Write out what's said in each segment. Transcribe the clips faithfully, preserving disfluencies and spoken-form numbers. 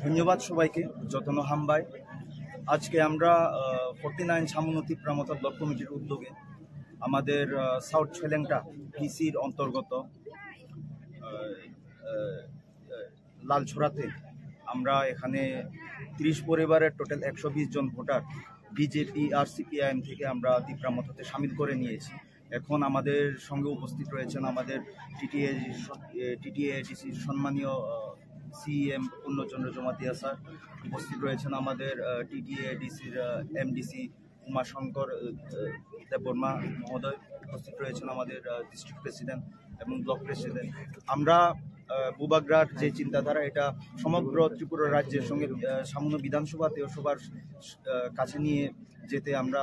ধন্যবাদ সবাইকে, যতন হামবাই। আজকে আমরা ফোর্টি নাইন ছামনু তিপ্রা মথা ব্লক কমিটির উদ্যোগে আমাদের সাউথ ছয়লেংটা পিসির অন্তর্গত লালছড়াতে আমরা এখানে ত্রিশ পরিবারের টোটাল একশো বিশ জন ভোটার বিজেপি আর সিপিআইএম থেকে আমরা তিপ্রা মথাতে সামিল করে নিয়েছি। এখন আমাদের সঙ্গে উপস্থিত রয়েছেন আমাদের টিটিএ টিটিএডিসির সম্মানীয় সিইএম পূর্ণচন্দ্র জমাতিয়া স্যার, উপস্থিত রয়েছেন আমাদের টিটিএডিসির এমডিসি উমাশঙ্কর দেববর্মা মহোদয়, উপস্থিত রয়েছেন আমাদের ডিস্ট্রিক্ট প্রেসিডেন্ট এবং ব্লক প্রেসিডেন্ট। আমরা বুবাগ্রার যে চিন্তাধারা, এটা সমগ্র ত্রিপুরা রাজ্যের সঙ্গে সামনে বিধানসভাতেও সবার কাছে নিয়ে যেতে আমরা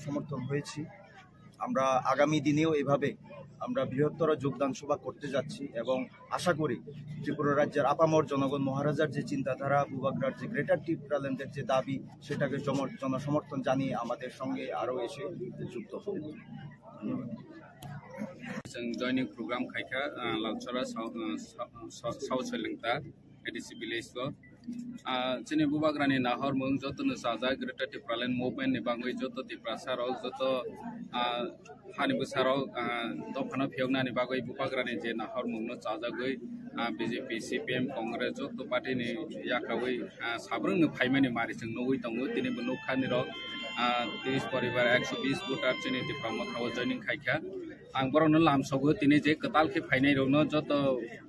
সমর্থন হয়েছি। আমরা আগামী দিনেও এভাবে আমরা বৃহত্তর যোগদান সভা করতে যাচ্ছি এবং আশা করি ত্রিপুরা রাজ্যের আপামর জনগণ মহারাজার যে চিন্তাধারা, বুবাগ্রার যে গ্রেটার টিপ্রাল্যান্ডের যে দাবি, সেটাকে জনসমর্থন জানিয়ে আমাদের সঙ্গে আরও এসে যুক্ত হবে। Joining program khaikha Lalchora South Selengta A D C village o. Chini bubagrani nahormung jotono chajak Greater Tipraland Movement ni bagwi joto Tiprasa rok joto hani bwsarok dophano phiyoknani bagwi bubagrani je nahormung no chajagwi B J P, C P M, Congress joto party ni yakrawi sabrwng no phaimani mari chwng nugwi tongo. Tini bo nukha nirok tris poribar ekso bis voter chini Tipra Motha o joining khaikha. Ang borokno lamsogo tini je kwtal khe phainai rokno joto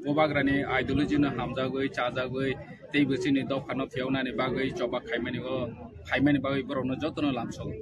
bubagrani ideology no hamjagwi chajagwi tei bo chini dophano phiyoknani bagwi choba khaimani o phaimani bagwi borokno jotono lamsogo.